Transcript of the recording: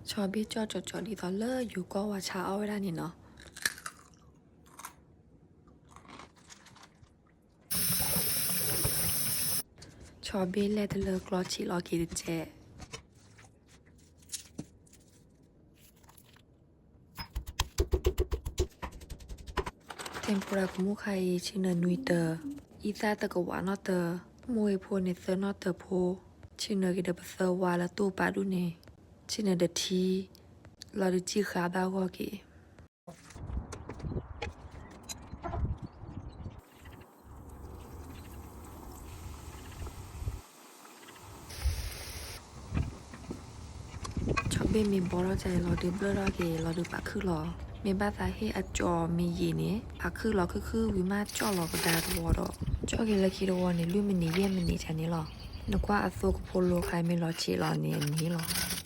ဆီဘ့ၣ်ကၠီၣ်ကၠီၣ်ကၠီၣ်ဒ်သိးလၢယိၤကီၢ်ဝါဆါအီၣ်ဝဲဒၣ်န့ၣ်နီၤ. ဆီဘ့ၣ်လဲၢ်တလၢကျီဆံးလီၤက့ၤတကဲး. tempura ကမူၣ်ခါအံၤ ဆ့ၣ်နီၤနွံတၢၤ, အံသၣ်တကဝးနီၣ်တၢၤ, မူအ့ဖိန့ၣ်သၢနီၣ်တၢၤဖိ, ဆ့ၣ်နီၤက့ၤဒီးပသၢဝါလၢတိၢ်ပာ်ဒူၣ်န့ၣ်, ဆ့ၣ်နီၤဒီးထံ, လီၤဒုးစံၣ်ဃာ်ဘၣ်ဂီၢ်က့ၤ. ဆီဘ့ၣ်မ့ၢ်ဘီထီၣ်ကဲအံၤ လီၤဒုးဘျၢၣ်ထီၣ်က့ၤ လီၤဒုးပာ်ခုၣ်လီၤ. မ့ၢ်ဘၣ်သးဟ့ၣ်အကၠီမ့ၢ်ယံာ်န့ၣ် ပာ်ခုၣ်လီၤခုၣ်ခုၣ်ဝံၤမး ကၠီၣ်လီၤကဒါတဝီဒီး ကၠီၣ်က့ၤလၢခံတဝီန့ၣ် လွံၢ်မံးနံးယဲၢ်မံးနံးကန့ၣ်လီၤ. နကွၢ်အသိကဖိလိၤခါမ့ၢ်လီၤဆံးလီၤန့ၣ်အန့ၣ်လီၤ.